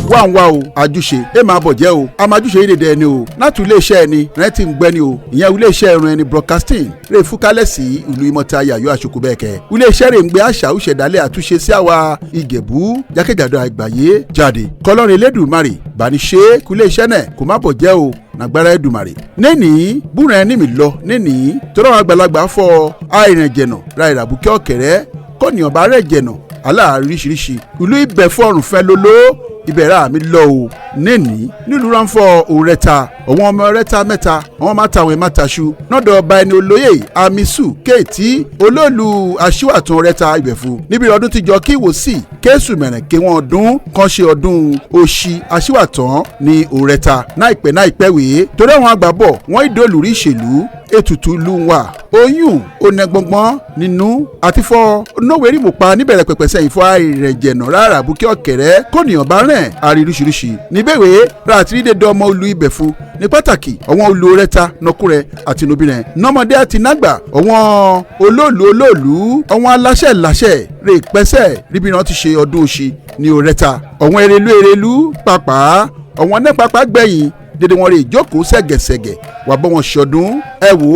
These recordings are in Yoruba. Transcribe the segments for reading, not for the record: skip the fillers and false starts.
Wá ń wá o àjùṣe ẹ máa bọ̀ jẹ́ o a máa júṣe yìí dédé ẹni o láti iléeṣẹ́ ẹni rẹ ti ń gbẹ́ni o ìyẹn iléeṣẹ́ ẹ̀rùn ẹni broadcasting rè fúkálẹ̀ sí ìlú ìmọ̀ta yàyó àṣokò bẹ́ẹ̀ kẹ́ iléeṣẹ́ rè ń gbé àṣà òṣèdálẹ̀ àtúnṣe sí àwa ìgẹ̀bú jákèjádò àgbáyé jáde kọlọ́rin elédùmarè bá ní ṣe é kú iléeṣẹ́ náà kò má bọ̀ jẹ́ o nàgbára ẹ̀dùmarè nẹ́ẹ̀ni búrẹ́ ẹni mi lọ nẹ́ẹ̀ni tọ́lá àwọn àgbàlagbà fọ àìrìnjẹ̀nà ra ìràbùkẹ́ ọ̀kẹ́rẹ́ kọ́nìyàn bá rẹ̀ jẹ̀nà aláàríṣiríṣi ìlú ibẹ̀ fọ́ọ̀rùn fẹ́ lóló ibẹ̀ rà mí lọ o nẹ́ẹ̀ni nílùú ránfọ́ òrẹ́ta ọ̀wọ́n ọmọ rẹ́ta mẹ́ta àwọn máa tàwọn máa taṣu nọ́dọ̀ ọba ẹni olóyè amisu kéètì olóòlù aṣíwàtún rẹ́ta ìbẹ̀fù níbi ọdún ti jọ kí wòsì kéésù mẹ̀rẹ̀kẹ́ wọn ọdún kan ṣe ọdún òṣì aṣíwàtún ní òrẹ́ta náìpẹ́ náìpẹ́ wèé torí àwọn àgbà bọ̀ wọ́n ìdólùrí ìṣèlú ètùtù ìlú wa oyún onẹgbọngbọn nínú àti fọ nówérí mò pa níbẹ̀rẹ̀ pẹ̀pẹ̀ sẹ́yìn fọ àìrẹ̀jẹ̀nà rárá bukí ọ̀kẹ́rẹ́ kónìyàn bá rẹ̀ àríríṣiríṣi níbẹ̀wé ra àti rídédé ọmọ olú ibẹ̀fu ní pàtàkì ọ̀wọ́n olú rẹ́ta nọkúrẹ́ àti nobìnrin nọmọdé àti nàgbà ọ̀wọ́n olóòlù olóòlù ọ̀wọ́n aláṣẹ láṣẹ rè pẹ́sẹ̀ ríbi náà ti ṣe ọdún òṣì ní òrẹ́ta ọ̀wọ́n erelú erelú pàpà ọ̀wọ́n nẹ́pàpà gbẹ̀yìn dédé wọn rè jókòó sẹ̀gẹ̀sẹ̀gẹ̀ wà bọ́ wọn ṣọdún ẹ wò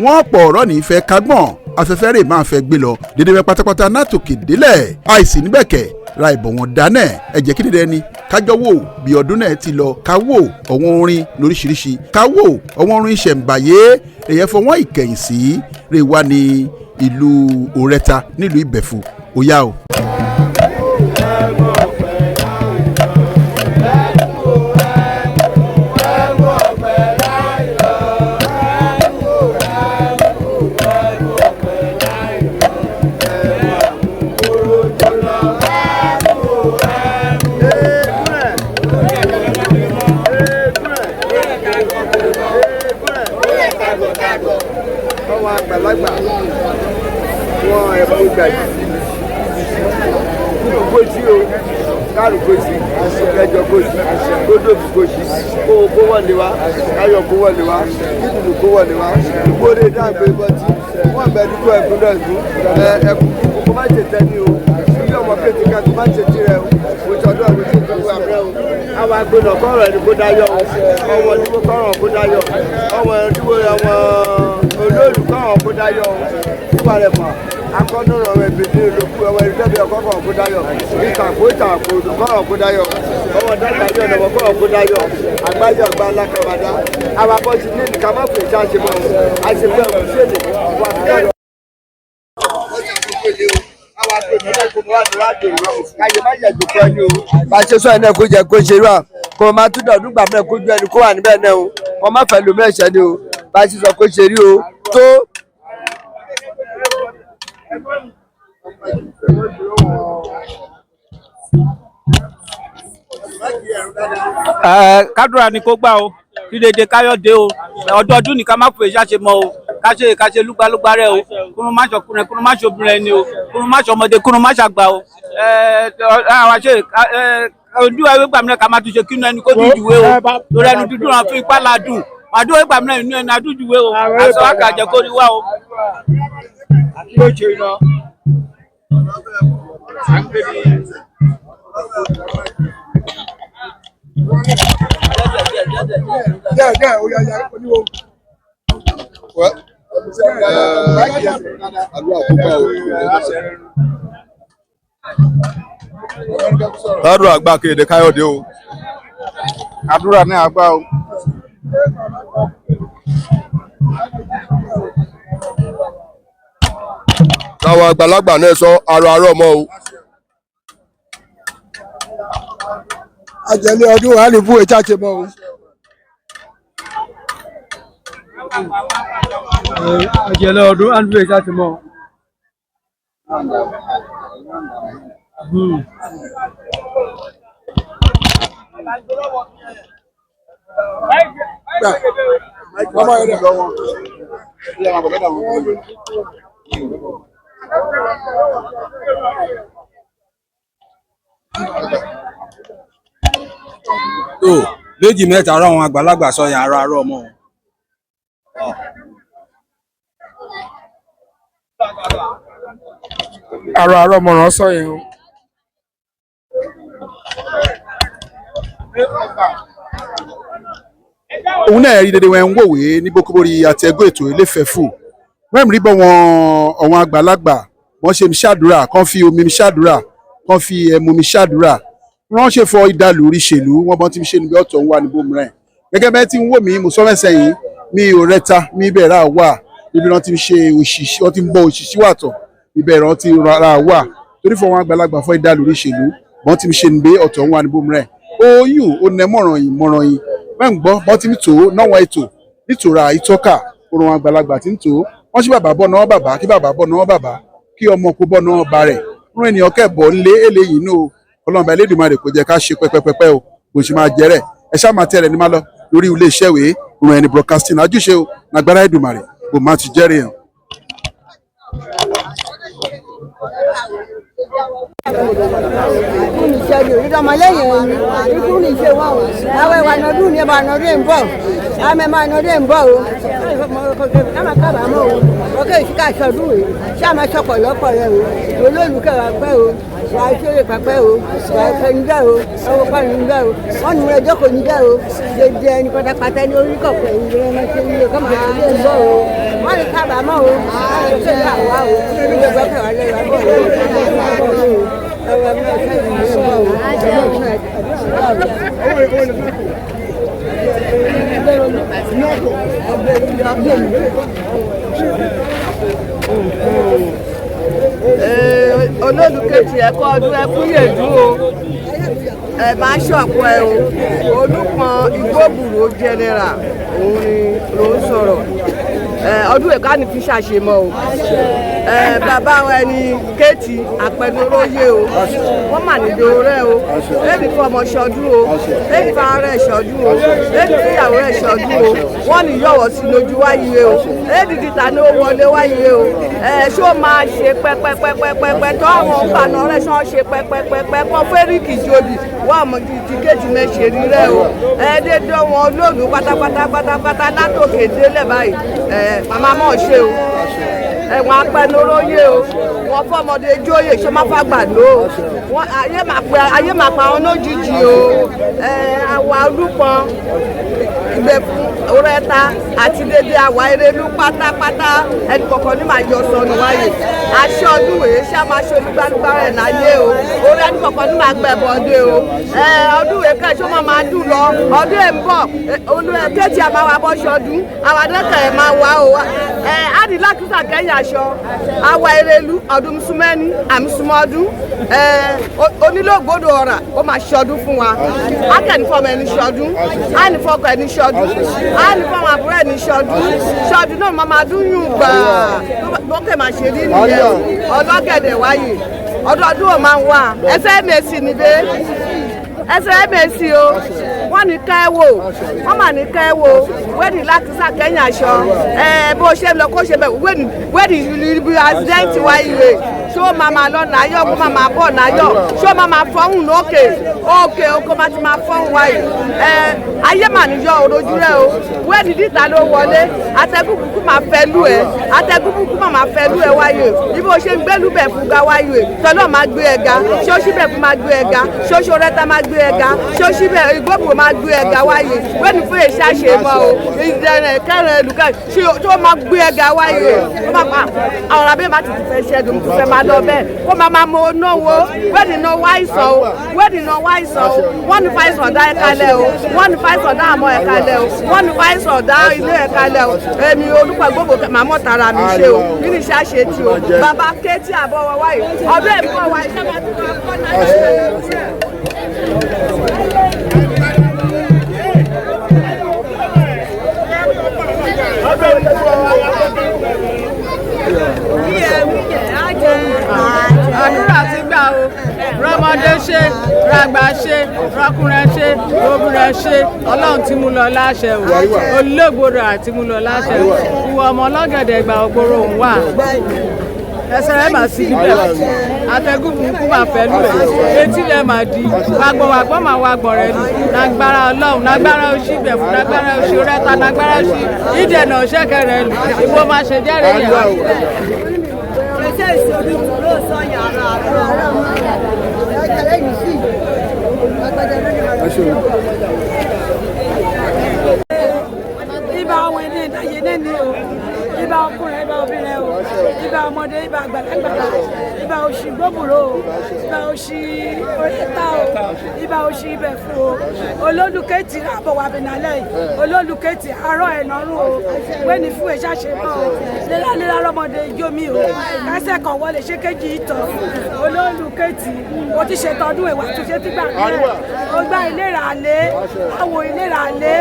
wọ́n pọ̀ ọ̀rọ̀ ní ìfẹ́ kágbọ̀n afẹ́fẹ́ rè máa fẹ́ gbé lọ dédé rẹ pátápátá náà tòkè délẹ̀ àìsí níbẹ̀ kẹ̀ ra ìbọn wọn dáná ẹ jẹ́ kí dédé ẹni kájọ wò bí ọdún náà ti lọ ká wò ọ̀wọ́n orin lóríṣiríṣi ká wò ọ̀wọ́n orin ìṣẹ̀ǹbáyé èyẹ fọ wọ́n ìkẹyìn sí rè wá ní ìlú Òrẹ́ta nílùú Ìbẹ̀fù ó yá o. Àwọn àgbàlagbà wọn ẹ̀kọ́ gbàgbé kúrò kóṣí o kárù kóṣí kẹjọ kóṣí kódòbù kóṣí kówó kó wọlé wá káyọ̀ kó wọlé wá kídùnú kó wọlé wá ìgbóre dàgbé bọ́tí wọn bẹ dúkọ ẹkún dọ̀tún ẹ ẹkún kó má ṣe tẹ́ni o ilé ọmọ kéde ká kó má ṣe tirẹ̀ o mo sọdún àwọn tó tó wà rẹ o àwọn agbóná kọ́rọ̀ ẹni kó dáyọ̀ ọmọ ìdúró kọ́rọ̀ kó dáyọ̀ ọmọ ìdúró ọmọ olóòlù kọ́rọ̀ kó dáyọ̀ wíwà rẹ̀ fà akọ́nù ọ̀rọ̀ ìbílẹ̀ olókù ọmọ ìdúró ọkọ̀ kó dáyọ̀ ìtàkó ìtàkó kọ́rọ̀ kó dáyọ̀ ọmọ dàgbà yọ̀ ọ̀nà kọ́rọ̀ kó dáyọ̀ àgbáyọ̀ àgbà alákàbàdá àwọn abọ́sí ní nìkan má pè é ṣáṣe mọ́ àṣepẹ́ òṣèlú wà fún bá a ṣe sọ ẹ̀ náà kó jẹ kó ṣe rú à kó má tún dọ̀dún gbà mẹ́ kó ju ẹni kó wà níbẹ̀ náà o kó má fẹ́ lómi ẹ̀ṣẹ̀ ni o bá a ṣe sọ kó ṣe rí o tó. Kádùrà ni kó gbà o kí dédé káyọ̀dé o ọdọọdún ní ká má fòye ṣáṣe mọ́ o káṣe káṣe lúgbálúgbá rẹ o kúrú má ṣọkùnrin kúrú má ṣobìnrin ẹni o kúrú má ṣọmọdé kúrú má ṣàgbà o àwọn ṣe ojú ẹwé gbàmílẹ̀ ká má tún ṣe kínú ẹni kó dùn jùwé o torí ẹnu dúdú náà fún ipá ládùn màdúró gbàmílẹ̀ inú ẹni adùn jùwé o àṣọ àkàjẹ kó rí wá o. Ládùúrà àgbà kéde Káyọ̀dé o. Àdúrà ní àgbà o. Táwọn àgbàlagbà náà sọ àrò àrò ọmọ o. Àjẹlé ọdún wa lè fún ìta ṣe mọ́ o. Àjẹlé ọdún á lè fún ìta ṣe mọ́ o. Tó méjì mẹ́ta ọ̀rọ̀ àwọn àgbàlagbà sọ yẹn àrọ àrọ ọmọ o. Àrò àrò mọ̀ràn sọ yẹn o. Òun náà rí dédé wọn ń wòwe ní bókóbórí àti ẹgbẹ́ ètò iléfẹ̀fù wọ́n rí bọ́ wọn ọ̀wọ́n àgbàlagbà wọ́n ṣe mi ṣàdúrà kàn fi omi mi ṣàdúrà kàn fi ẹmu mi ṣàdúrà wọ́n ṣe fọ ìdálù rí ṣèlú wọ́n bọ́n ti ń ṣe níbi ọ̀tọ̀ ń wà níbo mìíràn gẹ́gẹ́ bẹ́ẹ̀ tí ń wò mí mo sọ mẹ́sẹ̀ yìí mi ò rẹta mi bẹ̀rẹ̀ àwà ibi wọn ti ń ṣe òṣìṣẹ́ wọn ti ń bọ òṣìṣẹ́ wàtọ̀ ibẹ̀ wọn ti ra wà torí fọ wọn àgbàlagbà fọ ìdálù rí ṣèlú wọ́n ti ń ṣe níbi ọ̀tọ̀ ń wà níbo mìíràn oyún ó nẹ mọ̀ràn yìí mọ̀ràn yìí wọ́n ń gbọ́ bọ́n ti ń tò ó náwọn ètò nítorá ìtọ́ka orun àgbàlagbà ti ń tò ó wọ́n ṣí bàbá bọ̀ náà bàbá kí bàbá bọ̀ náà bàbá kí ọmọ kó bọ̀ náà ba rẹ̀ rún ènìyàn kẹ́bọ̀ ńlé eléyìí nù o ọlọ́run bá Elédùmarè kò jẹ́ ká ṣe pẹ́pẹ́pẹ́pẹ́ o bó ṣe máa jẹ́rẹ̀ ẹ ṣáà máa tẹ̀rẹ̀ ní má lọ lórí ilé iṣẹ́ wèé rún ẹni broadcasting àjùṣe o nàgbára Èdùmàrè bó má ti jẹ́rìí hàn. Ikú ní iṣẹ́ ni òrídọ́mọlẹ́yìn ẹni ikú ní iṣẹ́ wọn o àwọn ìwà nọdún ní ẹbà nọdún ẹ̀ ń bọ̀ àmì ẹ̀ma nọdún ẹ̀ ń bọ̀ o káma kábàámọ̀ o ọkẹ́ ìṣíkà sọdún yìí ṣé àmọ́ sọpọ̀ lọ́pọ̀ rẹ o olólùkẹ́ wa pẹ́ o wà á ṣeré pàpẹ́ o wà á fẹ́ níbẹ̀ o ọwọ́ pàrọ̀ níbẹ̀ o wọ́n nu ẹjọ́ kò níbẹ̀ o dédé ẹni pátápátá ní orí kọ̀ọ̀kan ẹ̀yìn rẹ̀ máa ṣe nílé kọ́mọ ṣe ń bọ̀ o wọ́n lè kábàámọ̀ o wọ́n lè káwá o ìjọba kẹwàá lẹ́wà bọ̀ o. Olólùkejì ẹ̀kọ́ ọdún ẹkú yèdú o, ẹ máa ṣọ̀pọ̀ ẹ o. Olùpọ̀n Igbóbùrò general òun ni ló ń sọ̀rọ̀. Ọdún ẹ̀ka ni fi ṣàṣemọ́ o. Bàbá ẹni Kéètì Àpẹnuróyè o, wọ́n mà nílò rẹ o. Èmi fún ọmọ ṣọdún o, èmi fún ara ẹ̀ ṣọdún o, èmi fún ìyàwó ẹ̀ ṣọdún o. Wọ́n ní yọ̀wọ̀ sí lójú wáyé o, èmi dìtà ní ó wọlé wáyé o. Ṣó máa ṣe pẹ́pẹ́pẹ́pẹ́pẹ́ tó àwọn ọ̀pàna rẹ̀ ṣó ṣe pẹ́pẹ́pẹ́pẹ́ kọ́ fẹ́ríkì jòbì wọ́n mọ̀ ti Kéètì mẹ́ṣẹ̀ rí rẹ o. Dédé wọn olóòlù pátápátá pátápátá látòkè délẹ̀ báyìí. Màmá mọ̀ ṣe o, ẹ̀wọ̀n apẹnuróyè o, wọ́n fọmọdé jóyè ṣé má fàgbà ló o, wọ́n ayé máa pa wọn lójijì o. Àwa Olúpọ̀n Ìgbẹ̀fún Orẹ́ta àti dédé àwa Erelú pátápátá ẹnì kọ̀ọ̀kan ní màá yọ sọnù wáyé. Aṣọ ọdún wèé ṣá máa ṣe olúgbàlúgbà rẹ̀ láyé o, orí ẹnì kọ̀ọ̀kan ní màá gbẹ̀bọ̀dé o. Ọdún wèé kẹ́ ṣó máa dùn lọ, ọdún ẹ̀ ń bọ̀, Kéètì àmàwà bọ́ ṣọdún, àwọn adẹ́kẹ̀ ẹ̀ máa wá o. Adìlákùsà kẹ́yìn aṣọ àwa Erelú ọdún súnmẹ́ni àmì súnmọ́dún onílògbòdò ọ̀rà ó máa ṣọdún fún wa. Akẹ́nifọ́mọ ẹni ṣọdún, ànífọ́kọ ẹni ṣọdún, ànífọ́mọ àbúrò ẹni ṣọdún, ṣọdún náà máa máa dún yùn gbà bókè máa ṣe rí nìyẹn. Ọlọ́gẹ̀dẹ̀ wáyé ọdọọdún ò máa ń wà ẹsẹ̀ mẹ́sì níbẹ̀, ẹsẹ̀ mẹ́sì o. Wọ́n ní ká ẹ wò, wọ́n mà ní ká ẹ wò wẹ́ẹ̀dì láti sàkẹ́yìn aṣọ bó ṣe lọ kó ṣe bẹ̀ wẹ́ẹ̀dì ibi accident wáyé ṣó máa máa lọ náyọ̀ kó máa máa bọ̀ náyọ̀ ṣó máa máa fọ́hùn lókè òkè kó máa ti máa fọ́hùn wáyé. Ayé mà níyọ òrojú rẹ o, wẹ́ẹ̀dì díta ló wọlé, atẹ́gùn kúkú máa fẹ́ lú ẹ, atẹ́gùn kúkú máa fẹ́ lú ẹ wáyé. Ibi ó ṣe ń gbẹ́lú bẹ̀ fún ga wáyé tọ́lọ́ máa gbé ẹ ga, ṣóṣí bẹ̀ fún máa gbé ẹ ga, ṣóṣó rẹ́ta máa gbé ẹ ga, ṣóṣí bẹ̀ Ìgbóbùrò máa gbé ẹ ga wáyé. Wẹ́ẹ̀dì fún èṣà ṣe mọ́ o, ìdẹ̀rẹ̀ kẹrin ẹlùkẹ́ ṣé tó máa gbé ẹ ga wáyé. Ó máa pa àwọn abẹ́ máa ti fẹ́ ṣẹ́dùn fẹ́ máa lọ bẹ́ẹ̀ kó máa máa mọ náwó wẹ́ẹ̀dì náà wá ìsàn o, wẹ́ẹ̀dì náà wá ìsàn o. Wọ́n ní fàìsàn dá ẹ̀ka lẹ̀ o, wọ́n ní fàìsàn dá àmọ́ ẹ̀ka lẹ̀ o, wọ́n ní fàìsàn dá ilé ẹ̀ka lẹ̀ o. Èmi Olúpọ̀n Ìgbóbùrò màmá tara mi ṣe o, nínú iṣẹ́ àṣẹ tí o bàbá Kéètì àbọ̀wọ̀ wáyé ọdún ẹ̀ bọ̀ wáyé. Àdúrà ti gbà o, rọmọdé ṣe, ràgbà ṣe, rọkùnrin ṣe, obìnrin ṣe, Ọlọ́run ti mú lọ láṣẹ o, olóògbòdò àti mú lọ láṣẹ o. Ìwọ ọmọ ọlọ́gẹ̀dẹ̀ ìgbà ògbóró òun wà, ẹsẹ̀ rẹ̀ máa sí níbẹ̀, atẹ́gùn burúkú máa fẹ́ lù ẹ́, etí rẹ̀ máa di wàgbọ̀ wàgbọ̀ máa wàgbọ̀ rẹ̀ lù. Lágbára Ọlọ́run, lágbára oṣù Ìgbẹ̀fún, lágbára oṣù Rẹ́ta, lágbára oṣù Ìdẹ̀nà ṣẹ́kẹ̀ rẹ̀ lù, ìbò máa ṣe jẹ́rìí yẹn. Ṣeun. Ibà àwọn ẹni ìdáyé nẹ́ni o, ibà ọkùnrin, ibà obìnrin o, ibà ọmọdé, ibà àgbàlagbà, ibà òṣì gbóbùrò o, ibà òṣì oríta o, ibà òṣì ibẹ̀fún o. Olólùkẹ́tì àbọ̀ wà bìnálẹ̀ yìí, olólùkẹ́tì àárọ̀ ẹ̀ lọ́rùn o, wẹ́ni fún ẹ̀ ṣàṣe mọ́ o, léraléra lọ́mọdé ijó mi o, kásẹ̀ kan wọlé ṣé kéjì ìtọ̀. Olólùkẹ́tì o ti ṣe tọdún ìwà túnṣe tí gbà mí ó gbá ìlera àlé, àwọ̀ ìlera àlé,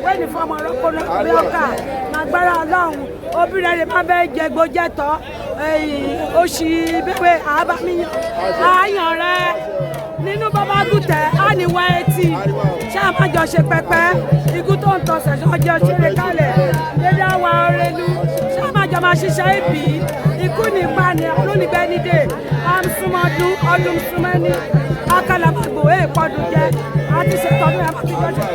wẹ́ni fún ọmọ ọlọ́kọ́ bí ọkà agbára Ọlọ́run. Obìnrin rẹ̀ máa bẹ́ẹ̀ jẹ gbọ́jẹ́tọ̀ oṣù bẹ́ẹ̀ àbámiyàn àyàn rẹ̀ nínú bàbá gùtẹ̀ á ní wá etí ṣé a máa jọ ṣe pẹpẹ ikú tó ń tọ̀sẹ̀ ṣọjọ́ ṣeré kalẹ̀ dédé àwa ọ̀rẹ́lu ṣé a máa jọ máa ṣiṣẹ́ ìbí ikú nípa ni olónìgbẹ́nidé àmsúmọ́dún ọdún súnmẹ́ni akálàmàgbò èèpọ̀dún jẹ́ àti ṣètọ́dún ẹ̀ máa fi jọ ṣe.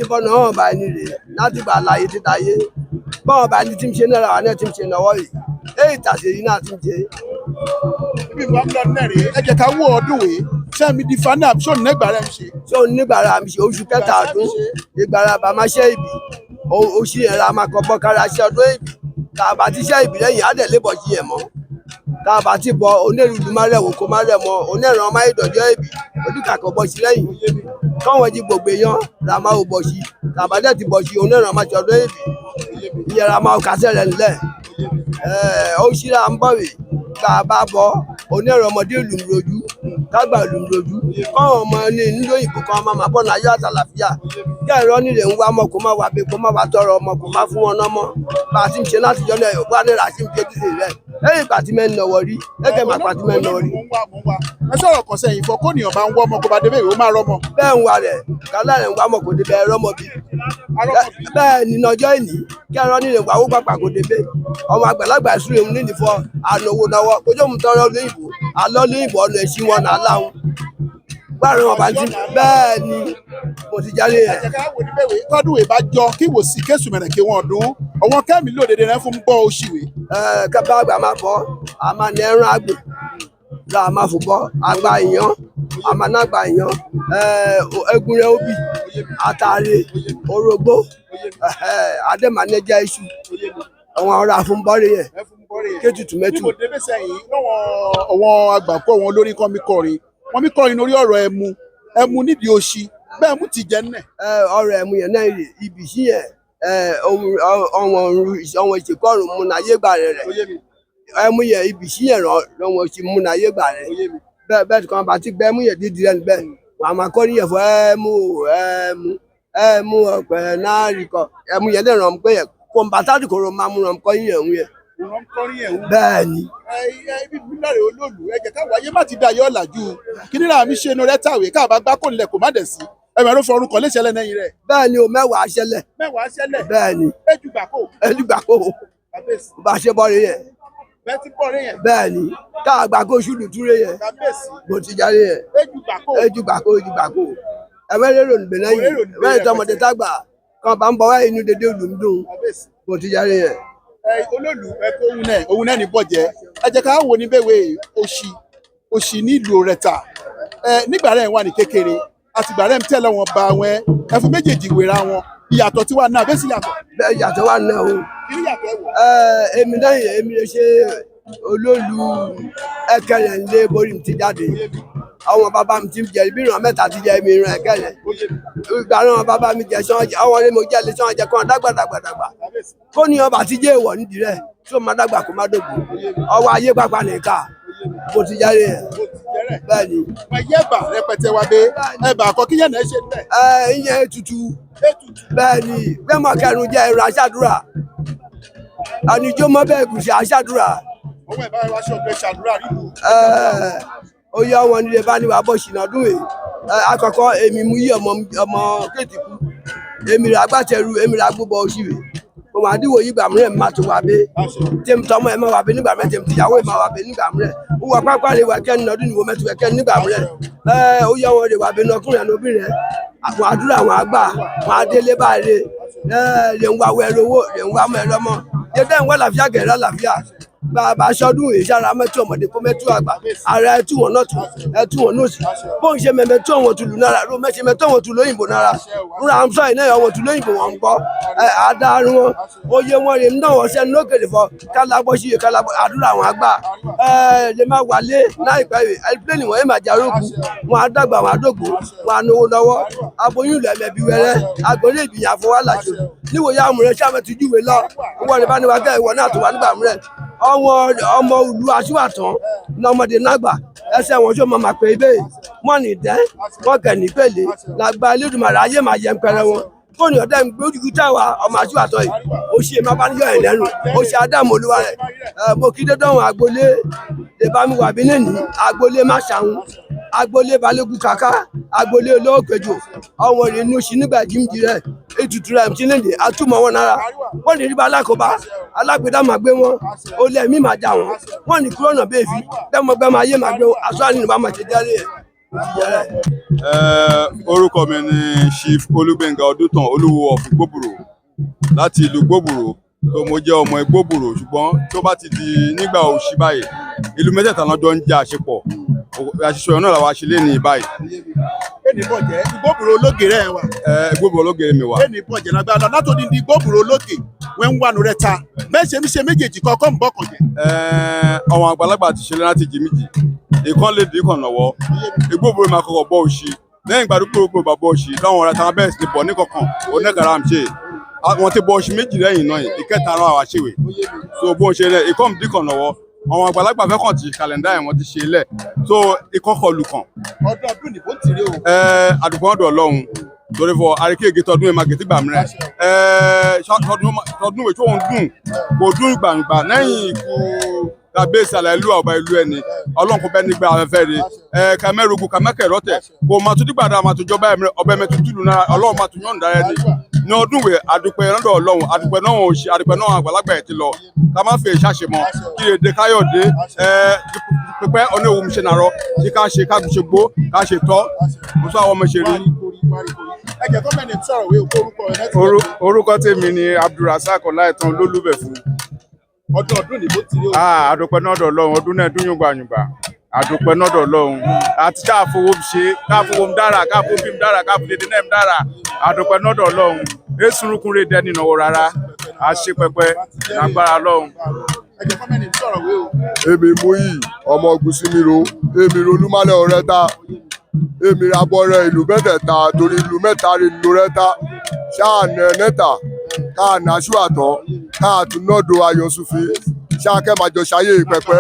Bọ́nà ọ̀hún bá ní rèé láti gbà láyé títa yé bọ́n bá ní tí ń ṣe náírà wà náà tí ń ṣe náwó yìí èyí tàṣe yìí náà tí ń ṣe. Ibi ìwà ń lọ náà rèé, ẹ jẹ́ ká wó ọdún wèé sẹ́mi di fanab ṣó nígbàrá mi ṣe. Ṣó nígbàrá mi ṣe oṣù kẹta ọdún ìgbàrá bàmá ṣe ìbí oṣù yẹn la máa kọ bọ́ kára ṣe ọdún ìbí tá a bá ti ṣe ìbí lẹ́yìn á dẹ̀ lébọ̀ sí yẹn mọ́ tá a bá ti bọ onírúurú má rẹ̀ wò kó má rẹ̀ mọ́ oníràn má ìdọ̀jọ́ ìbí oníkàkọ́ bọ́ sí lẹ́yìn káwọn jí gbogbo èèyàn la máa bọ̀ sí tàbádẹ́ ti bọ̀ sí oníràn má ṣe ọdún ìbí ìyẹn la máa kásẹ̀ rẹ̀ nílẹ̀ ó ṣíra ń bọ̀ wí tá a bá bọ oníràn ọmọdé ìlú rojú kágbà ìlú rojú káwọn ọmọ ní nílò òyìnbó kan máa máa bọ̀ náyọ̀ àtàlàfíà kẹrọ nílé ń wá ọmọ kó má wá bí kó má wá tọrọ ọmọ kó má fún wọn nọmọ bá a ti ń ṣe láti jọ náà wà nílà sí ń ṣe títì rẹ lẹ́yìn ìgbà tí mẹ́rin náwó rí lẹ́kẹ̀ẹ́ máa pàtí mẹ́rin náwó rí. Ẹ sọ̀rọ̀ kan sẹ́yìn fọ kóníyàn bá ń wọ́ ọmọ kó bá débẹ̀ ìwé máa rọ́mọ. Bẹ́ẹ̀ ń wa rẹ̀ kálá rẹ̀ ń wá ọmọ kò débẹ̀ rọ́mọ bí. Bẹ́ẹ̀ ni ọjọ́ ìní kẹrọ nílé wà ó pàpà kò débẹ̀ ọmọ àgbàlagbà ìṣúre mu nídìí fọ ànáwó náwó kójú òun tọrọ lóyìnbó alọ́ lóyìnbó ọ̀nà ẹ̀sìn wọn nà á láwọn gbàrún ọba ti bẹ́ẹ̀ ni mo ti jáde yẹn. Tọ́dún ìbá jọ kí wò sí kéṣù mẹ̀rẹ̀kẹ́ wọn ọdún ọ̀wọ́n kẹ́mi lódede rẹ fún gbọ́ òṣìwé. Ẹ kẹfẹ àgbà máa bọ a máa ní ẹran àgbò la máa fò bọ àgbà ìyàn a máa ná àgbà ìyàn egun rẹ obì àtàrí orógbó àdèmánẹjẹ iṣu àwọn ọ̀rọ̀ àfúnbọ́rẹ̀ yẹn kéjùtù mẹ́tù. Bí mo débẹ̀ sẹ́yìn lọ́wọ́ àwọn àgbàkọ́ wọn lórí kan mi kọrin wọ́n mi kọrin lórí ọ̀rọ̀ ẹmu ẹmu nídìí òṣì bẹ́ẹ̀ mú ti jẹ́ nẹ̀. Ọ̀rọ̀ ẹmu yẹn náà rè ibi sí yẹn ọ̀wọ̀n ìṣèkọ́rùn mu náà yé gbà rẹ̀ rẹ̀ ẹmu yẹn ibi sí yẹn lọ́wọ́ ṣe mu náà yé gbà rẹ̀ bẹ́ẹ̀ bẹ́ẹ̀ kan bá ti gbẹ́ ẹmu yẹn dídì rẹ̀ níbẹ̀ wàá máa kọ́ níyẹn fún ẹmu ẹmu ẹmu ọ̀pẹ náà rí kọ ẹmu yẹn lè ràn pé yẹn kò ń bàtà kòrò máa mú ràn kọ́ yẹn ń yẹn. Bẹ́ẹ̀ ni. Ibi bíláre olóòlù ẹ jẹ́ káwọ ayé má ti da yọ ọ̀làjú kí nílà mi ṣe inú rẹ tàwé káàbá gbá kò nílẹ̀ kò má dẹ̀ sí ẹ̀mẹ̀ ló fọrun kọ̀ léṣe lẹ́nẹ́yìn rẹ̀. Bẹ́ẹ̀ ni o, mẹ́wàá ṣẹlẹ̀. Mẹ́wàá ṣẹlẹ̀. Bẹ́ẹ̀ ni. Ejùgbà kò. Ejùgbà kò. Bá a ṣe bọ́ rí yẹn. Bẹ́ẹ̀ ti bọ̀ rẹ̀ yẹn. Bẹ́ẹ̀ ni tá a gbà kó ṣùlù túré yẹn. Kábíyèsí. Bó ti jáde yẹn. Ejú gbàkó. Ejú gbàkó, ejú gbàkó. Ẹ̀wẹ́ lérò níbẹ̀ lẹ́yìn. Ẹ̀wẹ́ ìtọ́mọdé tágbà kan bá ń bọ̀ wáyé inú dédé òlù ń dùn. Kábíyèsí. Bó ti jáde yẹn. Ẹ olóòlù ẹ kó ohun náà, ohun náà ní bọ̀jẹ́. Ẹ jẹ́ ká wò ní bẹ́wẹ̀ òṣì òṣì nílùú Ọ̀rẹ́ta. Ẹ nígbà rẹ̀ wà ní kékeré àtìgbà rẹ̀ ń tẹ̀lé wọn bá wọn ẹfun méjèèjì wéra wọn. Ìyàtọ̀ tí wà náà bẹ́ẹ̀ sì yàtọ̀. Bẹ́ẹ̀ yàtọ̀ wà náà o. Kí ni yàtọ̀ ẹ wò? Ẹ èmi náà èmi lè ṣe olóòlù ẹkẹrẹ ńlẹ borí mi ti jáde. Àwọn bàbá mi ti jẹ ibi ìran mẹ́ta ti jẹ èmi ìran ẹkẹrẹ. Ìgbà náà bàbá mi jẹ sọ́n jẹ àwọn ọ̀rẹ́ mi jẹ lé sọ́n jẹ kán dàgbà dàgbà dàgbà. Kó ní ọba ti jẹ́ èèwọ̀ nídìí rẹ̀ tí ó máa dàgbà kó má dògbò. Ọwọ́ ayé pápá nìka bó ti jáde yẹn. Bẹ́ẹ̀ ni. Ẹyẹ ẹ̀bà rẹpẹtẹ wa bẹ ẹ̀bà àkọ́kí yẹn náà ṣe bẹ́ẹ̀. Ẹ ìyẹn ètùtù. Bẹ́ẹ̀ ni gbẹ́mọ̀ kẹrin jẹ́ ẹ̀rọ aṣáàdúrà. Àníjó mọ́ bẹ́ẹ̀ gùsì aṣáàdúrà. Ọwọ́ ẹ̀ bá wa ṣe ọ̀gbẹ́ ṣàdúrà ríru. Ó yá wọn nílé bá ní wàá bọ̀ ṣìnà ọdún yìí. Àkọ́kọ́ èmi mú yí ọmọ ọmọ kéètì kú. Èmi rà agbátẹrù, èmi rà gbóbọ òṣìwè. Mo máa díwò yí gbàmú rẹ̀ má tó wà bẹ́. Tèmi tọmọ ẹ̀ máa wà bẹ́ nígbà mẹ́, tèmi tìyàwó ẹ̀ máa wà bẹ́ nígbà mẹ́. Ó wà pápá lè wà kẹ́ni ọdún ìwò mẹ́tò kẹ́ni nígbà mẹ́. Ó yá wọn lè wà bẹ́ nọkùnrin àti obìnrin. Àwọn àdúrà àwọn àgbà, wọn adélé báyìí. Lè ń wá wẹ́rẹ́ owó, lè ń wá mọ́ ẹ̀rọ mọ́. Jẹ́dẹ́ ń wá làfíà gẹ̀rẹ́ làfíà. Bàbá sọdún ìsára mẹ́tò ọmọdé kó mẹ́tò àgbà ara ẹtú wọn náà tù ẹtú wọn náà sí bóun ṣe mẹ́mẹ́tò wọn tùlù nára ló mẹ́ṣe mẹ́tò wọn tù lóyìnbó nára ńlá ń sọ iná wọn tù lóyìnbó wọn ń gbọ́ ẹ adarí wọn oyè wọn rè ń náà wọn sẹ́nu lókèrè fọ kálábọ́ sí iye kálábọ́ àdúrà wọn àgbà ẹ lè má wálé láìpẹ́ ẹ̀ẹ́dẹ́gbẹ̀ni wọn yé máa jarógun wọn á dàgbà wọn á dògbò wọn á náwó lọ́wọ́ aboyún ilẹ̀ mẹ̀bí wẹrẹ́ agbórí ìbìyàn àfọwálàṣọ níwòye àmúrẹ́ sàmẹ́tìjúwe lọ wọ́n ní bá ní wá kẹ́ ìwọ náà tó wà nígbà múrẹ́ ọmọ ọmọ ìlú aṣíwàtàn lọmọdé nàgbà ẹsẹ wọn ṣó máa pè é bẹ́ẹ̀ wọn ní dẹ́ wọn kẹ̀ ní pèlè làgbà Elédùmarè ayé máa yẹ ń pẹrẹ wọn fóònù ọ̀dẹ́ ń gbé ojúkú táwa ọmọ aṣíwàtàn yìí ó ṣe má bá níyọ̀ ẹ̀ lẹ́nu ó ṣe ádámù olúwa rẹ̀ ẹ̀ mo kí dédé ọ̀hún agboolé lè bá mi wà bí nìní agboolé má ṣàwọn agboolé balógun kàkà agboolé olówó kejì ọ̀wọ́n rẹ̀ inú sí nígbà jíǹjì rẹ̀ ètùtù rẹ̀ ti léde àtúmọ̀ wọn nára wọ́n ní rí bá alákòóbá alágbèdá máa gbé wọn ó lé ẹ̀mí máa jà wọ́n wọ́n ní kúrò náà bẹ́ẹ̀ fi gbẹ́mọgbẹ́mọ ayé máa gbé wọn aṣọ àníní bá máa ṣe jẹ́rìí ẹ̀ Ẹ, orúkọ mi ni Chief Olúgbénga Ọdúntàn Olúwo of Igbóbùrò láti ìlú Igbóbùrò. Tó mo jẹ́ ọmọ Igbóbùrò, ṣùgbọ́n tó bá ti di nígbà òṣì báyìí, ìlú mẹ́tẹ̀ẹ̀ta náà jọ ń jẹ́ àṣepọ̀. Àṣìṣe ọ̀nà làwa ṣe lé ní báyìí. Ẹnì bọ̀jẹ́ Igbóbùrò ológe rẹ̀ wà. Ẹ Igbóbùrò ológe mi wà. Ẹnì bọ̀jẹ́ lágbára látòdì ní Igbóbùrò ológe wẹ́ ń wánu rẹ̀ ta bẹ́ẹ̀ ṣe ń ṣe méjèèjì kọ́kọ́ ń bọ̀kàn jẹ́. Ẹ, àwọn àgbàlagbà ti ṣe láti jì méjì, ìkan lè dín kan lọ́wọ́. Igbóbùrò máa kọ́kọ́ bọ́ òṣì lẹ́yìn ìgbà dúpọ̀ bá bọ́ òṣì láwọn ọ̀rẹ́ táwọn bẹ́ẹ̀ sì ti bọ̀ ní kankan oníkàrà ń ṣe àwọn ti bọ́ òṣì méjì lẹ́yìn náà yìí ìkẹta ara wa ṣèwé so bó ń ṣe rẹ̀ ìkan dín kan lọ́wọ́. Àwọn àgbàlagbà fẹ́ kàn ti kàlẹ́ndà ẹ̀ wọ́n ti ṣe lẹ̀ so ìkọ́kọ̀ lù kàn. Ọdún ọdún nìbò ń tìrẹ o. Ẹ àdùkọ́ ọ̀dọ̀ Ọlọ́run torí fọ àríkèké tọdún ẹ̀ máa gètè gbà mìíràn. Ẹ tọdún ìwé tó ń dùn kò dùn gbàǹgbà lẹ́yìn ikú kàbíyèsí àlà ìlú ọba ìlú ẹni Ọlọ́run kò bẹ́ẹ̀ nígbà afẹ́fẹ́ rẹ ẹ kàmẹ́rùgù kàmẹ́kẹ̀rọ́tẹ̀ kò máa tún dìgbà dáa máa tún jọba ọbẹ̀ mẹ́tún tìlú náà Ọlọ́run máa tún yọ̀ǹda rẹ ni ní ọdún ìwé àdúpẹ́ lọ́dọ̀ Ọlọ́run àdúpẹ́ náà ò ṣe àdúpẹ́ náà àgbàlagbà ẹ̀ ti lọ ká má fẹ́ ṣàṣemọ́ kí èdè Káyọ̀dé ẹ pípẹ́ ọ̀nà òun ṣe nàrọ̀ kí ká ṣe ká ṣe gbó ká ṣe tọ́ mo sọ àwọn ọmọ ṣe rí. Ẹ jẹ́ gọ́ọ̀mẹ̀ntì sọ̀rọ̀ wé orúkọ rẹ̀ láti. Orúkọ tèmi ni Abdulrasaq Ọláìtàn Olólùbẹ̀fún. Ọdún ọdún nìbò ń tìrẹ o. Àdúpẹ́ náà dọ̀ Ọlọ́run, ọdún náà dún yùngbàyùngbà. Àdúpẹ́ náà dọ̀ Ọlọ́run àti káàfowó ṣe káàfowó ń dára káàfowó bí ń dára káàfowó dédé náà ń dára. Àdúpẹ́ náà dọ̀ Ọlọ́run esurukun rè dẹ́ni náwó rárá àṣe pẹpẹ lágbára Ọlọ́run. Ẹ jẹ́ gọ́ọ̀mẹ̀ntì sọ̀rọ̀ wé o. Èmi Múyì ọmọ Gùsùmírò, èmi Rolúmálẹ̀ Ọ̀rẹ́ta, èmi rabọrẹ ìlú mẹ́tẹ̀ẹ̀ta torí ìlú mẹ́ta rè ló rẹ́ta ṣáà nà nẹ́ta káà nà aṣíwàtán káà tún nọ́ọ̀dọ̀ ayọ̀sùnfì ṣáà kẹ́ máa jọ ṣayé pẹpẹ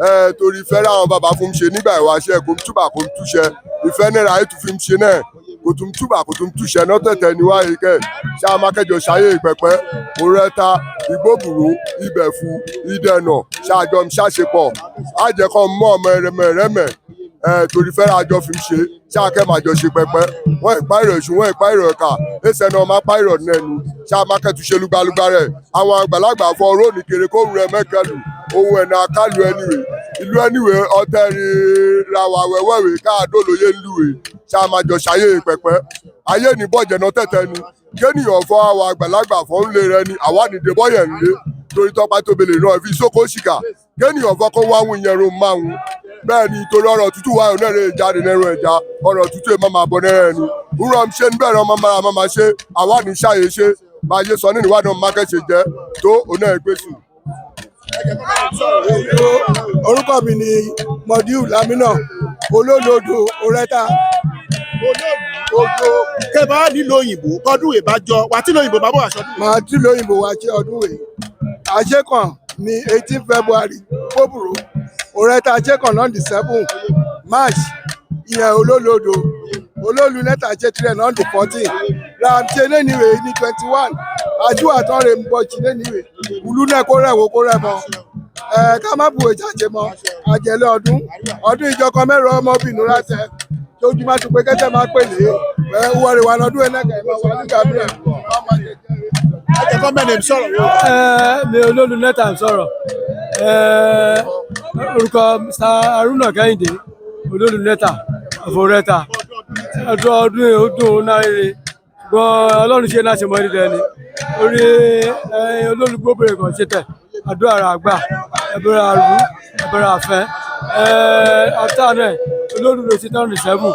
ẹ torí ìfẹ́ ráwọn bàbá fún mi ṣe nígbà ìwáṣẹ kò ń túbà kò ń túṣẹ ìfẹ́ náírà ètò fi ń ṣe náà kò tún túbà kò tún túṣẹ náà tẹ̀tẹ̀ níwáyé kẹ́ ṣáà má kẹjọ ṣayé pẹpẹ òrẹ́ta Ìgbóbùrò Ìbẹ̀fù Ìdẹ̀nà ṣáàjọ ṣàṣepọ̀ àjẹkọ́ mọ́ ọmọ ẹrẹmẹrẹmẹ ẹ torí fẹ́ràn àjọ fi ń ṣe ṣáàkẹ́ máa jọ ṣe pẹpẹ wọ́n ìpa ìrọ̀ èṣù wọ́n ìpa ìrọ̀ ẹ̀ka ẹsẹ̀ náà máa pa ìrọ̀ nẹ́nu ṣáà má kẹ́tù ṣe lúgbàlúgbà rẹ̀ àwọn àgbàlagbà fọ róònì kéré kó rẹ̀ mẹ́kẹ́lù Ohun ẹ̀nà àkàlù ẹniwè ìlú ẹniwè ọtẹ rí ra wà wẹ́wẹ́wé káàdó lóye ńlúwe ṣá máa jọ ṣayé pẹpẹ ayé ní bọ̀jẹ̀ náà tẹ̀tẹ̀ ni kéèyàn fọ́ àwọn àgbàlagbà fọ́ ń lé rẹ ni àwa nìdè bọ́yẹ̀ ń lé torí tọ́pá tóbi lè náà fi sóko ṣìkà kéèyàn fọ́ kó wáhùn ìyẹn ro máhùn bẹ́ẹ̀ ni torí ọ̀rọ̀ tútù wáyọ̀ náà lè jáde nẹ́rù ẹja ọ̀rọ̀ tútù ẹ̀ má máa bọ̀ nẹ́rẹ̀ ẹni wúrọ̀ ń ṣe níbẹ̀ rẹ̀ ọmọ máa máa ṣe àwa ní ṣàyè ṣe máa yé sọ nínú ìwádìí ọmọ mákẹ́ṣe jẹ́ tó òun náà gbé sùn. Orúkọ mi ni Modiu Lamina, Olódodo Orẹta. Olódodo kẹ bá nílò òyìnbó kọdún ìbájọ wà tí lóyìnbó bá bọ̀ aṣọ. Màá tí lóyìnbó wá ṣe ọdún wèé àṣekàn ní 18 February Gbóbùrò Orẹta, àṣekàn náà di 7 March, ìyẹn Olódodo olóòlù nẹ́ta ṣe tirẹ̀ náà di 14 ramṣe lẹ́nìwé ní 21 àjùwà tán rè ń bọ̀ sí lẹ́nìwé ìlú náà kó rẹ̀ wò kó rẹ̀ mọ́ ẹ ká má bu ìjàjẹ mọ́ àjẹlẹ ọdún ọdún ìjọkan mẹ́rọ ọmọbìnrin látẹ tójú má tún pé kẹsẹ máa pèlè ẹ wọlé wà lọdún ẹlẹkẹ máa wà nígbà mìíràn. Ẹ kọ́ mẹ́rin sọ̀rọ̀. Ẹ mi olóòlù nẹ́ta ń sọ̀rọ̀. Ẹ orúkọ Mr. Haruna Kẹ́hìndé, olóòlù nẹ́ta àforẹ́ta. Ọdún ọdún yìí ó dùn ó náà rere ṣùgbọ́n Ọlọ́run ṣe láti mọ ẹni dẹni orí olóòlù gbóbìnrin kan ṣe tẹ̀ àdúrà rà gbà ẹ̀bẹ̀rẹ̀ àrú ẹ̀bẹ̀rẹ̀ àfẹ́. After náà olóòlù ló ṣe tán ní 7,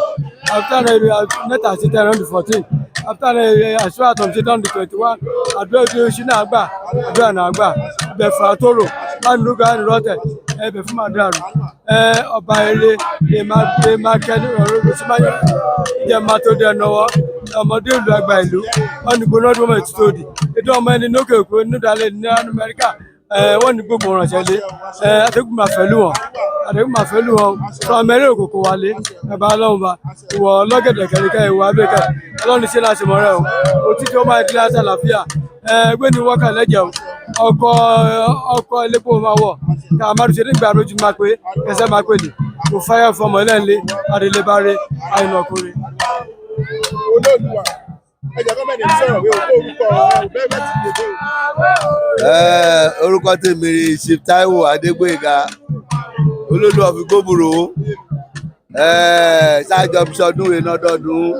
after náà nẹ́ta ṣe tán ní 14, after náà àṣọ àtọ̀ ṣe tán ní 21. Àdúrà tó ṣe náà gbà, àdúrà náà gbà ẹ̀bẹ̀ fà tóró láti lóga ní rọ́tẹ̀ ẹ̀bẹ̀ fún màdàrú ọba eré lè má kẹ́ ní ọ̀rọ̀ ló sì máa yọ ìjẹ́ máa tó dẹ nọwọ́ ọmọdé ìlú àgbà ìlú wọn ní gbóná ọdún ọmọ ètùtù òdì ètò ọmọ ẹni lókè òkú nídàálẹ̀ ní Amẹ́ríkà wọ́n ní gbogbo ránṣẹ́ lé àtẹ́gùn máa fẹ́ lù wọ́n, àtẹ́gùn máa fẹ́ lù wọ́n sọ ọmọ eré òkòkò wálé ẹ̀bá ọlọ́run bá ìwọ ọlọ́gẹ̀dẹ̀ kẹ̀kẹ́ ìwọ abẹ́kẹ̀ ọlọ́run ṣe láti mọ̀ rẹ o òtítọ́ máa di láti àlàáfíà gbé ní wọ́kà lẹ́jẹ̀ o ọkọ̀ ọkọ̀ elépo máa wọ̀ ká má ṣe nígbà lójú máa pé kẹsẹ́ máa pè ní kò fáyà fọmọ ẹlẹ́ńlé adélébáré àìnàkúrẹ́. Olóòlùwà ẹ jẹ́ kọ́ mẹ́rin sọ̀rọ̀ wí o orúkọ bẹ́ẹ̀ bẹ́ẹ̀ ti dé o. Orúkọ tèmi ni Chief Taiwo Adégbóyèga, olóòlù of Igbóbùrò ṣáàjọ sọdún rẹ lọ́dọọdún.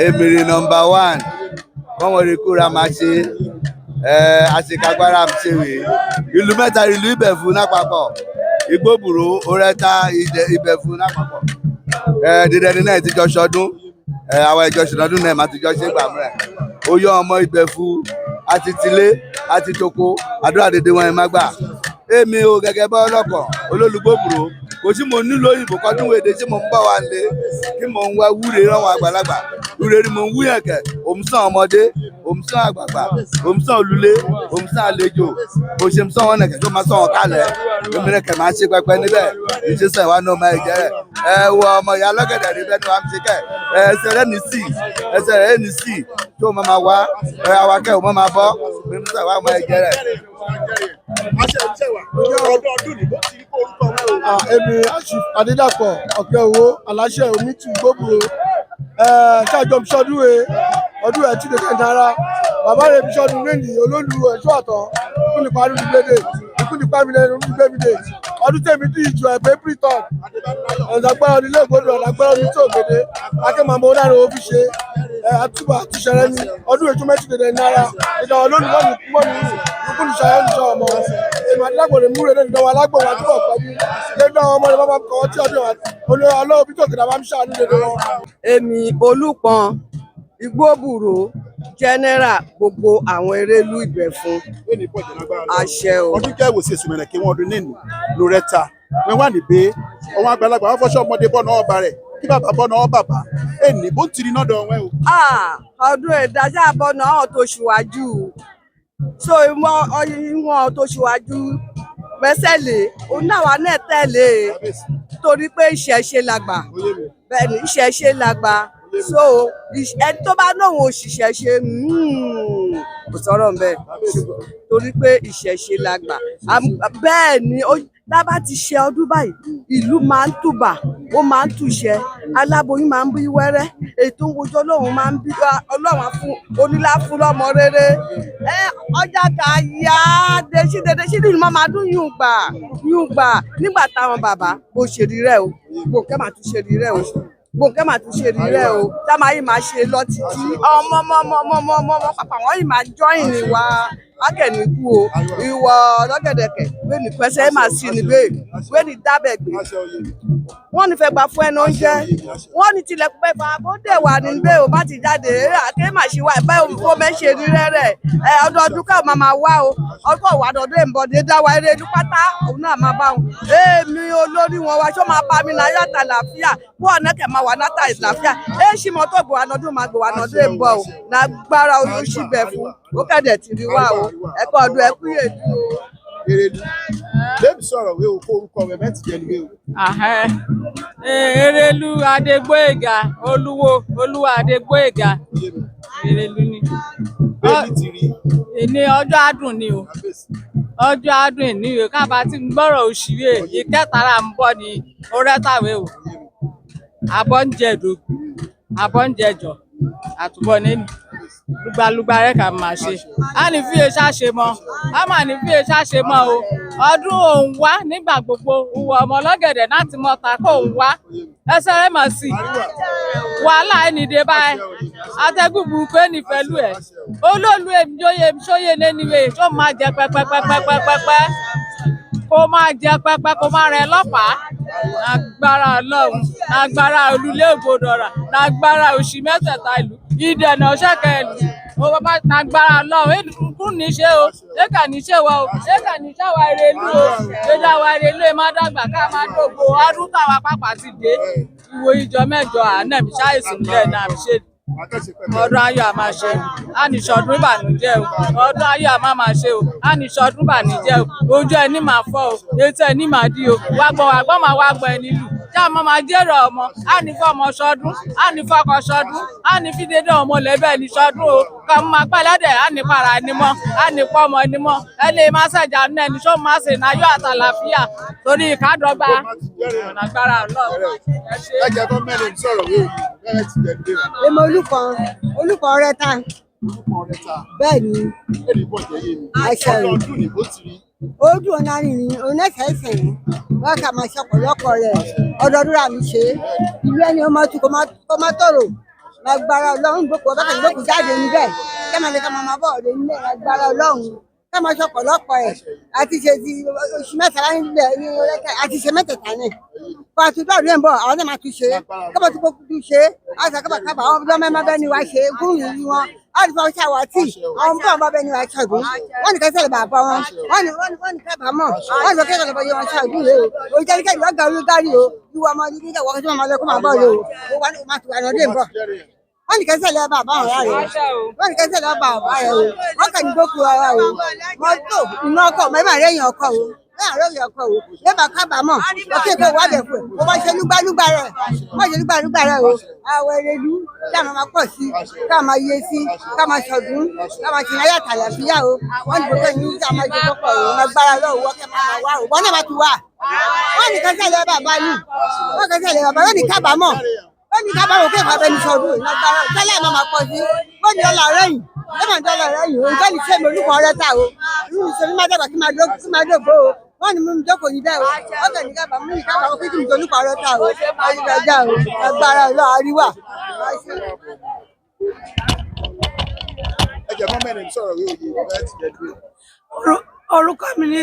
Èmìrì number one kọ́mọ rẹ kóra máa ṣe àṣekágbára ṣe rèé ìlú mẹ́ta, ìlú Ìbẹ̀fún lápapọ̀, Igbóbùrò, Orẹta, Ìbẹ̀fún lápapọ̀. Dídẹ́ni náà ti jọ sọdún àwọn ìjọ sọdún náà máa ti jọ ṣe gbàmúrẹ̀ oyè ọmọ Ìbẹ̀fún àti tilé àti toko àdúrà dédé wọn ẹ má gbà. Èmi ò gẹ́gẹ́ bọ́ ọlọ́kọ̀ olólùgbòbùrò kò sí mo nílò òyìnbó kọdún wèdè tí mo ń bọ̀ wá lé kí mo ń wá wúre ránwọn àgbàlagbà wúre ni mo ń wúyàn kẹ òun sàn ọmọdé, òun sàn àgbààgbà, òun sàn olùlé, òun sàn àlejò kò ṣe ń sàn wọn nẹkẹ tó máa sàn wọn kalẹ̀ gómìnà kẹ máa ṣe pẹpẹ níbẹ̀ ìṣesàn ìwà náà máa jẹ ẹ wọ ọmọ ìyá ọlọ́gẹ̀dẹ̀ níbẹ̀ ni wàá ṣe kẹ ẹsẹ̀ rẹ ní sí ẹsẹ̀ rẹ ní sí tó máa wá ẹ awakẹ́ ò máa bọ́ mímú ìwà máa jẹ rẹ. Èmi Ashif Adédàpọ̀ ọ̀kẹ́ owó aláṣẹ Omitu Igbóbùrò ṣáàjọ sọdún ẹ ọdún ẹ tí lè kẹ́ dára bàbá rẹ̀ fi sọdún lẹ́nìí olólù ẹ̀ṣọ́ àtọ̀ ikú nípa arúgbó ikú nípa mi lẹ́nu gbẹ́mídé ọdún tèmi dì ìjọ ẹ̀pẹ́ britain ọ̀dàgbára onílé ògbódò ọ̀dàgbára omi tó ògbédé akémàmọ́ ọ̀dàrà ó fi ṣe àtúbà àtúnṣẹrẹ ní ọdún ètò mẹ́tìlédè náírà ìdá olóòlù mọ́nì mọ́nì ikú ní ṣayọ́ ní sọ́ọ̀mọ́ èmi alágbòrè múre lẹ́nu ìdánwò alágbòrè àtúbọ̀ pẹ̀lú lẹ́nu àwọn ọmọ rẹ̀ bá kọ́ tí ọdún ọlọ́ọ̀ bí tòkìdá bá ń ṣàánú lé wọn. Èmi Olùpọ̀n Igbóbùrò general gbogbo àwọn erélú Ìbẹ̀fún, àṣẹ o. Ọdún jẹ́ ìwòsàn èsù mẹ́rẹ̀ kí wọ́n ọdún nínú lórẹ́ta wọ́n wà níbẹ̀ ọ̀wọ́n àgbàlagbà wọ́n fọ́ṣọ́ ọmọdé bọ́nà ọba rẹ̀ kí bàbá bọ́nà ọ bàbá ẹnì bó ń tiri náà dọ̀ wọ́n o. Ọdún ìdájà bọ́nà ọ̀ tó ṣíwájú so ìwọ̀n tó ṣíwájú mẹ́sẹ̀lẹ̀ òun náà wà náà tẹ̀lé torí pé ìṣẹ̀ṣe làgbà, bẹ́ẹ̀ ni ìṣẹ̀ṣe làgbà, so ẹni tó bá lóun òṣìṣẹ́ ṣe kò sọ̀rọ̀ mbẹ́ torí pé ìṣẹ̀ṣe làgbà, bẹ́ẹ̀ ni Tá a bá ti ṣe ọdún báyìí, ìlú máa ń tùbà, ó máa ń tùṣẹ, aláboyún máa ń bí wẹ́rẹ́, èyí tó ń wojú Ọlọ́run máa ń bí Ọlọ́run á fún onílá fún lọ́mọ rere. Ẹ ọjà kà yá desi dede sí ìlú máa dún yùngbà yùngbà nígbà táwọn bàbá bó ṣe rí rẹ o, gbòǹkẹ́ máa tún ṣe rí rẹ o, gbòǹkẹ́ máa tún ṣe rí rẹ o, táwọn ayé máa ṣe lọ títí ọmọ ọmọ ọmọ ọmọ ọmọ ọmọ ọmọ pàpà wọ́n yìí máa jọ́yìn ní wa akẹ́ni kú o. Ìwọ ọlọ́gẹ̀dẹ̀kẹ̀ wẹ́ni pẹ́sẹ́ máa sí ni bẹ́ẹ̀ wẹ́ni dábẹ̀ gbé wọ́n ní fẹ́ gbà fún ẹnu oúnjẹ, wọ́n ní tilẹ̀kùn pẹ́ fà bó dẹ̀ wà ní bẹ́ẹ̀ o bá ti jáde àké mà ṣe wá bẹ́ẹ̀ o mẹ́ ṣe rí rẹ́rẹ́ ẹ ọdọọdún ká máa máa wá o, ọkọ̀ wà dọ̀dọ̀ ẹ̀ ń bọ̀ dé dá wa eré pátá òun náà máa bá wọn. Èmi olórí wọn wa ṣó máa bá mi náà yàtà làáfíà kó ọ̀nà kẹ̀ máa wà látà ìlàáfíà ẹ ṣì mọ́ tó bò wà lọ́dún máa gbò wà lọ́dún ẹ̀ ń bọ̀ o lágbára olóṣì bẹ̀ fún ó kẹ̀dẹ̀ ti rí wá o, ẹ̀kọ́ ọdún ẹ̀kú yèdú o. Erelu bẹ́ẹ̀ni sọ̀rọ̀ wé o kó orúkọ rẹ̀ mẹ́tì jẹ́ ni wé o. Erelu Adégbóyèga Olúwo Olúwa Adégbóyèga Erelu ni. Bẹ́ẹ̀ni ti rí. Èní ọjọ́ àdùn ni o, ọjọ́ àdùn ní o, kábà tí ń gbọ́rọ̀ òṣìwé ìkẹtàlá ń bọ̀ ní orẹ́tàwé o, àbọ̀ ń jẹ ìdògùn, àbọ̀ ń jẹ jọ àtúbọ̀ nínú lùgbàlùgbà rẹ kà máa ṣe á ní fi èṣà ṣe mọ, á mà ní fi èṣà ṣe mọ o. Ọdún òun wá nígbà gbogbo ìwọ ọmọ ọlọ́gẹ̀dẹ̀ láti mọ ta kó òun wá ẹsẹ̀ rẹ mọ̀ sí wàhálà ẹni dé báyìí atẹ́gùn burúkú ẹni pẹ̀lú ẹ̀ olóòlù èmi jóye èmi sóye lẹ́niwé tó máa jẹ pẹpẹpẹpẹpẹpẹ kó máa jẹ pẹpẹ kó máa rẹ lọ́pàá lágbára Ọlọ́run, lágbára olùlé ògbódọ̀rà, lágbára òṣì mẹ́tẹ̀ẹ̀ta ìlú ìdẹ̀nà ọ̀ṣẹ́kẹ̀ ìlú ó bàbá lágbára Ọlọ́run èdùkú ní ṣe o, ṣéka ní ṣe wa o, ṣéka ní ṣàwà Erelu o, ṣéjà wa Erelu ẹ má dàgbà ká má dògbò ọdún táwa pàpà ti dé ìwò ìjọ mẹ́jọ àná mi ṣàìsàn nílẹ̀ náà mi ṣe ọdún ayọ̀ a máa ṣe a ní ṣọdún ìbànújẹ́ o, ọdún ayọ̀ a máa máa ṣe o, a ní ṣọdún ìbànújẹ́ o, ojú ẹni máa fọ́ o, etí ẹni máa dí o, wàgbọ́n wàgbọ́n máa wá gbọ́ ẹni lù tá a máa máa jèrò ọmọ, a ní fọmọ ṣọdún, a ní fọkọ ṣọdún, a ní fi dédé ọmọ lẹ́bẹ̀ ní ṣọdún o, kọ́ ọ máa pẹ́ lọ́dẹ̀ a ní para ẹni mọ́, a ní pọ́ ọmọ ẹni mọ́, ẹni máa ṣẹ̀jà nínú ẹni ṣó máa ṣe náyọ̀ àtàlàfíà torí ìkádọ́gba ọ̀nà agbára Ọlọ́run. Ẹ jẹ́ kó mẹ́rin sọ̀rọ̀ wé o mẹ́rin ti jẹ́ ni wé o. Èmi olùkọ́ olùkọ́ rẹ́ta. Olùkọ́ rẹ́ta. Bẹ́ẹ̀ ni. Èrè bọ̀ jẹ́ yé mi. Àṣẹ rẹ̀. Ọdún ní bó ti rí. Ojú ọ̀nà rìnrìn onífẹ̀ẹ́sẹ̀ wọ́n kà máa ṣe ọ̀pọ̀lọpọ̀ rẹ̀ ọdọọdún rà mí ṣe ìlú ẹni ọmọ tù kó má tòrò lágbára Ọlọ́run gbòkó bákan gbòkó jáde níbẹ̀ kẹ́mà ní ká máa bọ̀ ọ̀rẹ́ nílẹ̀ lágbára Ọlọ́run ká máa ṣe ọ̀pọ̀lọpọ̀ ẹ̀ àti ṣe ti oṣù mẹ́ta nílẹ̀ àti ṣe mẹ́tẹ̀ẹ̀ta ní kó àtúntò ọdún ẹ̀ ń bọ̀ àwọn náà máa tún ṣe kábà tó tún ṣe àṣà kábà kábà àwọn ọmọdé mẹ́ma bẹ́ẹ̀ ni wàá ṣe gúrùn yìí wọn àti fọwọ́ ṣàwátì àwọn ọmọ bá bẹ́ẹ̀ ni wàá ṣàgùn wọ́n ní kẹsẹ̀ lè bàbá wọn wọ́n ní wọ́n ní kábàámọ̀ wọ́n ní kẹsẹ̀ lè bọ̀ yẹ wọn ṣàgùn rẹ o òjẹ́ríkẹ́ ìwà gàrí gàrí o ìwà ọmọ ní kíkẹ́ wọ́n kí wọ́n máa lọ kó máa bọ̀ rẹ o wọ́n ní máa tù wà lọ́dẹ̀ ń bọ̀ wọ́n ní kẹsẹ̀ lè bàbá wọn rẹ o wọ́n ní kẹsẹ̀ lè bàbá rẹ o wọ́n kàn ní gbókù ara o mọ́tò iná ọkọ̀ mẹ́fà rẹ̀yìn ọkọ̀ o láàárọ̀ yọ ọkọ o lẹ́bàá kábàámọ̀ òkè kò wá bẹ̀ fún ẹ̀ kó wá ṣe lúgbálúgbà rẹ̀ wọ́n ṣe lúgbálúgbà rẹ̀ o àwọ̀ Erelu ká máa pọ̀ sí ká máa yé sí ká máa ṣọdún ká máa ṣe ayé àtàlàfíà o wọ́n ní gbogbo ẹni ká máa ṣe pọ̀pọ̀ o agbára lọ́wọ́ wọ́n kẹ́ máa wá o wọ́n náà bá ti wà wọ́n ní kẹsẹ̀ lẹ́ bàbá ní wọ́n kẹsẹ̀ lẹ́ bàbá wọ́n ní kábàámọ̀ wọ́n ní kábàámọ̀ òkè kò abẹni ṣọdún lágbára tẹ́lẹ̀ máa máa pọ̀ sí wọ́n ní ọlá rẹ̀ yìí lẹ́mọ̀ ní ọlá rẹ̀ yìí o ìjọ́ ní sẹ́mi olúkọ rẹ̀ ta o irú ìṣẹ́mi má dàgbà kí máa dógbò o wọ́n ní mímu jókòó yìí bẹ́ẹ̀ o wọ́n kàn ní kábàámọ̀ mímu kábàámọ̀ kí kí n olúkọ rẹ̀ ta o ayélujára o agbára ọlọ́ àríwá. Ẹ jẹ́ kó mẹ́rin sọ̀rọ̀ wé òye mẹ́rin ti jẹ́ ni wé o. Orúkọ mi ni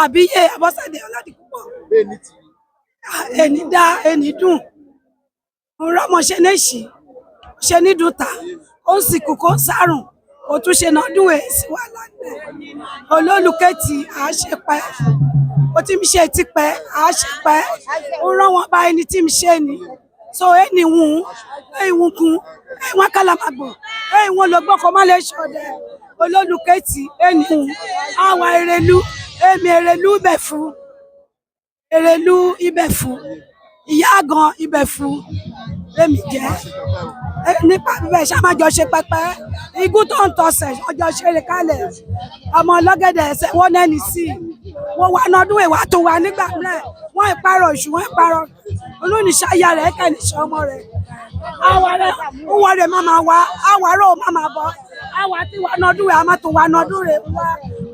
Àbíyè Abọ́sẹ̀dé Ọládìpúpọ̀. Bẹ́ẹ̀ni ti rí. Ẹni dá ẹni dùn. Mo rọ́mọ ṣe ní èṣì, ṣe ní dùtà, ó ń sìnkú kó ń sàrùn, ó tún ṣe náà dùn èsì wà lánàá. Olólùkẹ́tì à á ṣe pẹ́, ó ti ń ṣe tipẹ́, à á ṣe pẹ́, ó rán wọn bá ẹni tí ń ṣe ni. So ẹni wùn, ẹni wùn kun, ẹni wọn kálàmàgbò, ẹni wọn lọ gbọ́kọ̀ má lè ṣọdẹ. Olólùkẹ́tì ẹni wùn, àwọn Erelu, èmi Erelu ibẹ̀ fún, Erelu ibẹ̀ fún, ìyá gan ibẹ̀ fún, èmi jẹ́ nípa bíbẹ̀ ṣá máa jọ ṣe pẹpẹ igún tó ń tọsẹ̀ ọjọ́ ṣeré kalẹ̀ ọmọ ọlọ́gẹ̀dẹ̀ ẹsẹ̀ wọ́n nẹ́ni sí i. Wọ́n wà nọdún ìwà tó wà nígbà mìíràn. Wọ́n ìparọ̀ oṣù, wọ́n ìparọ̀. Olónìṣàyà rẹ̀ kẹ́nìṣẹ́ ọmọ rẹ̀. Àwa rẹ̀ wọ́n rẹ̀ má máa wá, àwa rẹ̀ ò má máa bọ̀. Àwa tí wà nọdún rẹ̀, a máa tó wà nọdún rẹ̀ wá.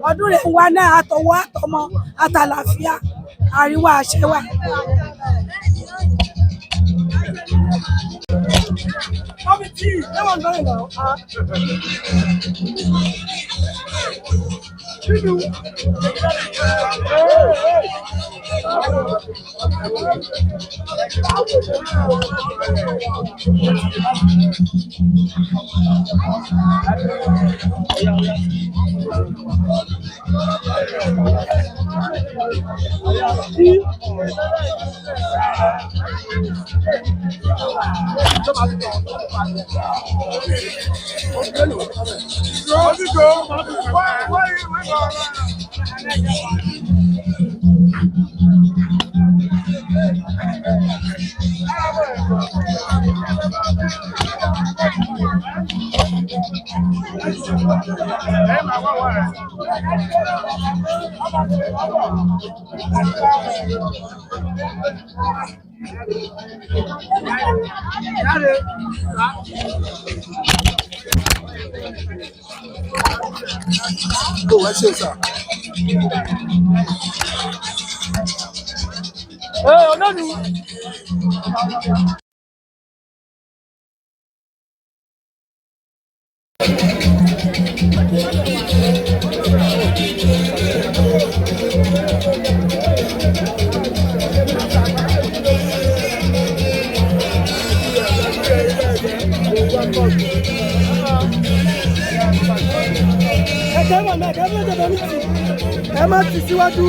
Ọdún rẹ̀ wá náà àtọwọ́ àtọmọ àtàlàfíà. Àríwá àṣẹ wà. Tó ẹ ṣe sà. Ẹ má ti síwájú.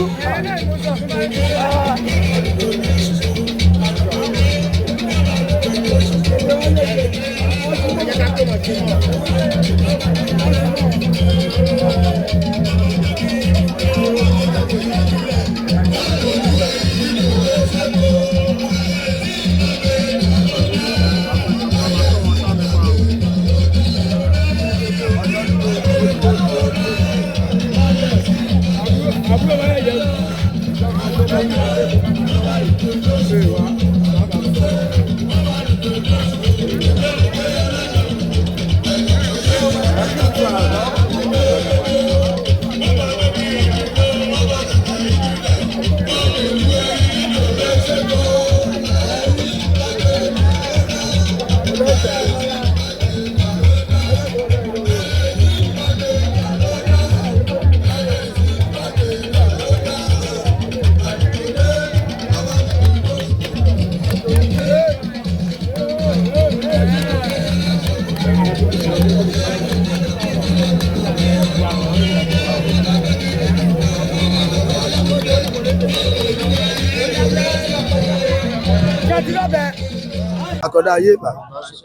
Akọ̀dá ayé ìbà,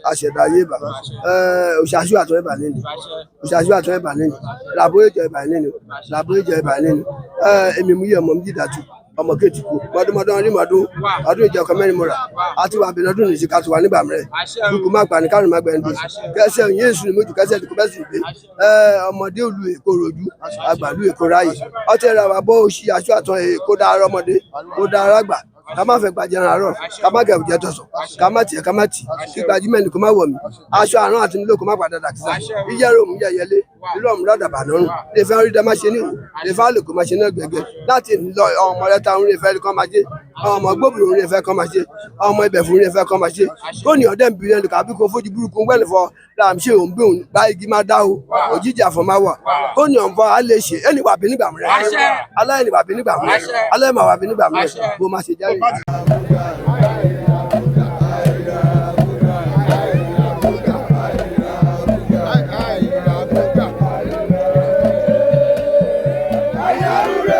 aṣẹ̀dá ayé ìbà, òṣàṣù àtọ̀ ìbà lẹ́nu, òṣàṣù àtọ̀ ìbà lẹ́nu, làbóyèjọ ìbà lẹ́nu, làbóyèjọ ìbà lẹ́nu, èmi mú yẹ ọmọ mi dìdàtú, ọmọ kéètì kú, mọdúnmọdún ọdún mọdún, ọdún ìjọ ọkọ mẹ́rin mọ́ra, àti wà bẹ̀rẹ̀ ọdún nìṣẹ́ ká ti wà nígbà mìíràn, kúkú má gbà ní kárùn má gbẹ̀ndé, kẹsẹ̀ òyìn èṣù ni mójú kẹsẹ̀ ìdíkú bẹ́sù gbé, ọmọdé òlu èkó rojú, àgbàlú èkó ráyè, ọtí ẹ̀rọ àbọ̀ òṣì aṣọ àtọ̀ èkó dára ọmọdé, kó dára àgbà, ká má fẹ́ gbajẹ àárọ̀, ká má gẹ̀rù jẹ tọ̀sán, ká má tiẹ̀ ká má tì, kí gbajúmọ̀ ẹni kó má wọ̀ mí, aṣọ àrùn àti nílò kó má padà dàkísà, yíyá ròmù yẹyẹlé, irú ọ̀mù ládàbà lọ́rùn, lè fẹ́ rí dá má ṣe níwò, lè fẹ́ àlè kó má ṣe náà gbẹ̀gbẹ̀, láti lọ ọmọ rẹ ta orin ìfẹ́ kọ́ máa ṣe, ọmọ gbóbìnrin orin ìfẹ́ kọ́ máa ṣe, ọmọ ibẹ̀fún orin ìfẹ́ kọ́ máa ṣe, kó ní ọ̀dẹ́ nbí ẹnì kàbí kó fojú burúkú wẹ́lì fọ làm ṣe òun bí òun bá igi má dá o, òjijì àfọ̀ máa wà, kó ní ọ̀nfọ̀ á lè ṣe, ẹnì wà bí nígbà mìíràn, aláìní wà bí nígbà mìíràn, aláìmọ̀ wà bí nígbà mìíràn, bó má ṣe jáde. Ayarure!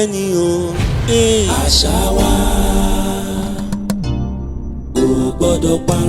ẹni o. Àṣà wa kò gbọ́dọ̀ parun.